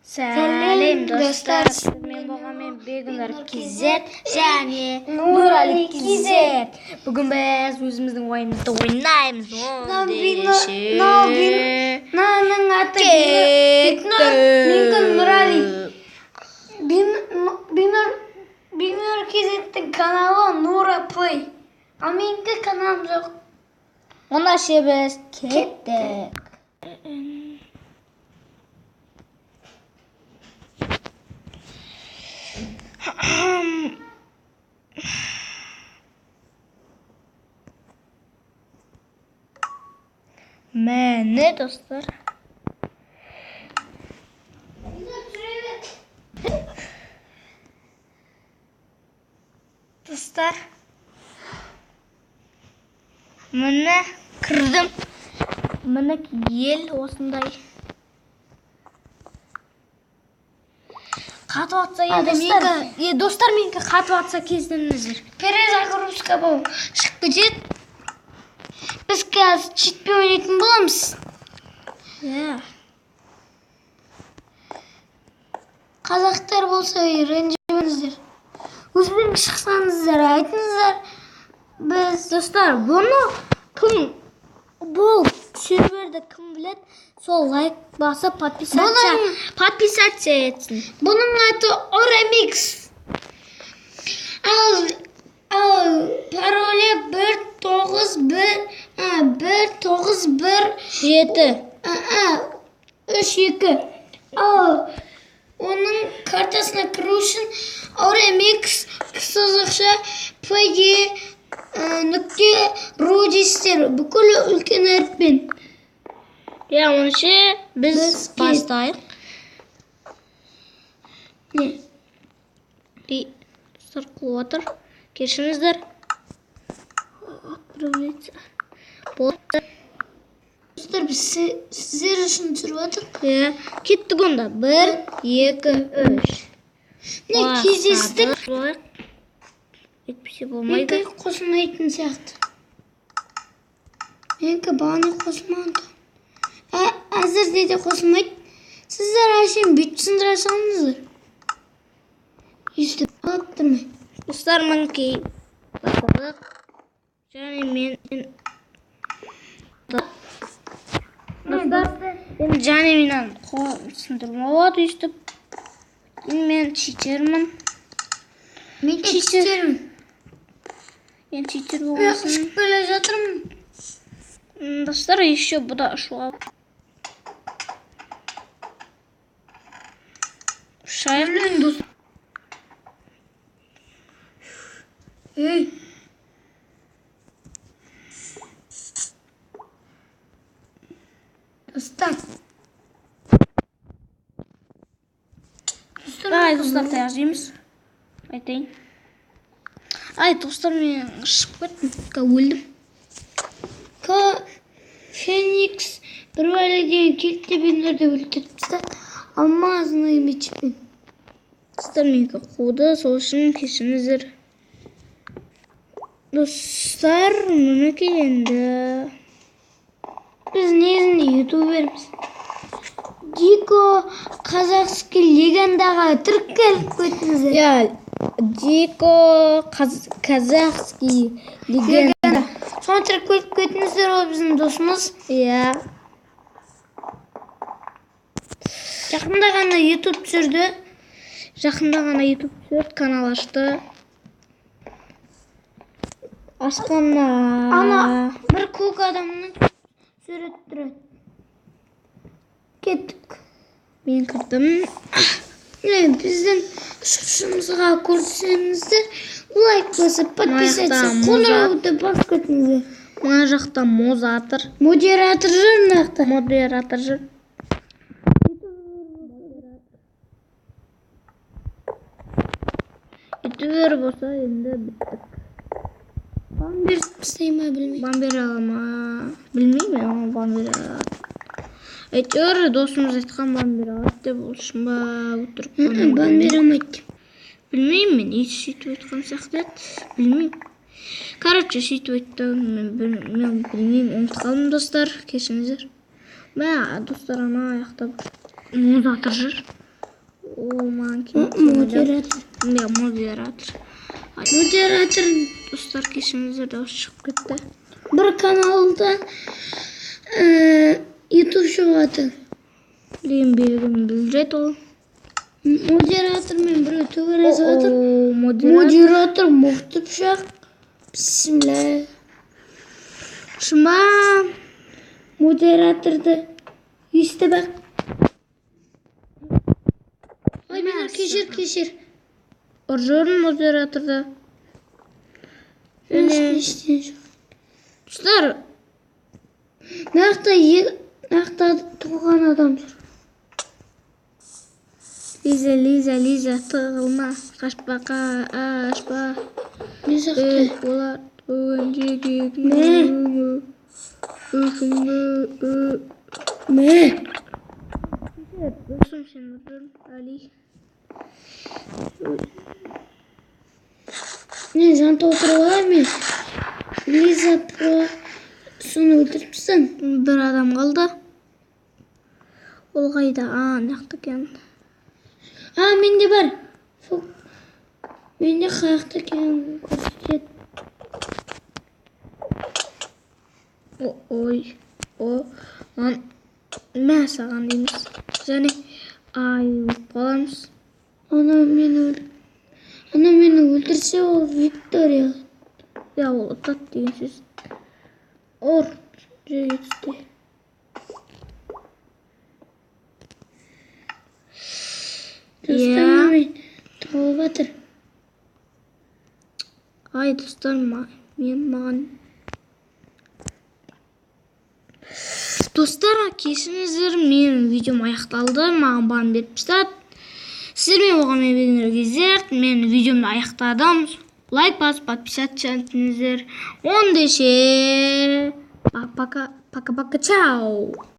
Сәлем, достар! Сіздермен болған мен, Бегнұр KZ және Нұрали KZ. Бүгін біз өзіміздің ойынымызды ойнаймыз. Мынаның аты Бекнұр, менікі Нұрали. Бекнұр, Бекнұр KZ-тің каналы Нура Плей. Ал менікі каналым жоқ. Онда ше, біз кеттік. Міне, достар. Достар. Міне, кірдім. Міне, ел осындай. Қатып атса енді достар. Менікі, достар, менікі қатып атса, кешіріңіздер. Перезагрузка болып шығып кетеді. Біз қазір читпен ойнайтын боламыз. Иә. Қазақтар болса, ренжімеңіздер. Өздеріңіз шықсаңыздар, айтыңыздар. Біз Достар, бұны кім, бұл серверді кім біледі, сол лайк басып, подписаться подписаться етсін. Бұның аты Орамикс. Ал паролі 1 9 1, 1 9 1 7. 3 2. Ал оның картасына кіру үшін Орамикс сызықша pg нүкте ру дейсіздер, бүкіл үлкен әріппен. Иә, онша біз Біз бастайық. Не? И достар, қуып жатыр. Кешіріңіздер. Отправиться. Болды. Достар, біз сіздер үшін түсіріп жатырмық. Иә, кеттік онда. Бір, екі, үш. Не, кездестік. Бастадық. Әйтпесе болмайды. Менікі қосылмайтын сияқты. Менікі бағана қосылмады. Әзірде де қосылмайды. Сіздер әшейін бүйтіп сындыра салыңыздар. Өйстіп алып тұрмай. Достар, мінекей, бастадық. Және мен, достар, енді және менен қол сындырмауға болады өйстіп. Енді мен читермін. Мен Читер. читермін. Енді читер Мен болғасын. ұшып келе жатырмын. Достар, еще бұда ұшуға. Ұшайық. Блин, дос. Ей. Достар. Достар, Ай, достар, таяқ жейміз. Айтайын. Ай, достар, мен ұшып кеттім. Өлдім. К Феникс бір бәле деген келді де, Бекнұрды өлтіріп тастады. Алмазный мечпен. Достар, менікі қуды, сол үшін кешіріңіздер. Достар, мінекей енді. Біз негізінде ютуберміз. Дико казахский легендаға тіркеліп кетіңіздер. Иә, Дико казахский легенда. Соны тіркеліп кетіңіздер, ол біздің досымыз. Иә. Жақында ғана ютуб түсірді. Жақында ғана YouTube түсірді, канал ашты. Ашқанына. Ана бір көк адамның суреті тұрады. Кеттік. Мен кірдім. Міне, біздің ұшқышымызға көрсеңіздер, лайк басып, подписаться, жақта қоңырауды басып кетіңіздер. Мына жақта мозатор. Модератор жүр мына жақта. Модератор жүр. Ютубер болса, енді біттік. Бан беріп тастай ма, білмеймін. Бан бере ала ма? Білмеймін, мен оған бан бере алады. Әйтеуір досымыз айтқан, бан бере алады деп, ол шын ба, өтірік па, мен Бан бере алмайды. Білмеймін, мен сөйтіп айтқан сияқты еді. Білмеймін. Короче, сөйтіп айтты. Мен білмеймін, ұмытып қалдым, достар. Кешіріңіздер. Мә, достар, ана аяқта бір музатор жүр. О, маған келмейді. Модератор. Иә, модератор. Ай, Модератор. Достар, кешіріңіздер, дауыс шығып кетті. Бір каналда YouTube шығады. Деген белгіні білдіреді ол. Модератормен біреу төбелесіп жатыр. О, модератор. Модератор мықты пышақ. Бісміллә. Шыма. Модераторды естіп ақ. Ой, Бекнұр, кешір, кешір. Ұрып жібердім модераторды. Ештеңе жоқ. Достар, Нақты нақты туған адам жүр. Лиза, Лиза, Лиза, тығылма, қашпа, қашпа. Не жақта? Ей, олар бүгін Мә. Өкінбі. Мә. Досым, сен ұрып, Али. Мен жан толтырып алайын мен. Лиза Про соны өлтіріп тастадым. Бір адам қалды. Ол қайда? А, мына жақта екен. А, менде бар. Фу. Менде қаяқта екенін көрсетеді. О, ой, о, мә саған дейміз. Және ай, өліп қаламыз. Ана мені өлтірсе, ол Виктория. Я, ол ұтады деген сөз. Ұр, жерге түсті. Достар, Иә. мен тауып жатыр. Ай, достар, мен маған. Достар, кешіріңіздер, менің видеом аяқталды. Маған бан беріп тастады. Сіздермен болған мен Бекнұр Кезер. Мен видеомды аяқтадым. Лайк басып, подписаться етіңіздер. Ондеше, пока, пока, пока, чао.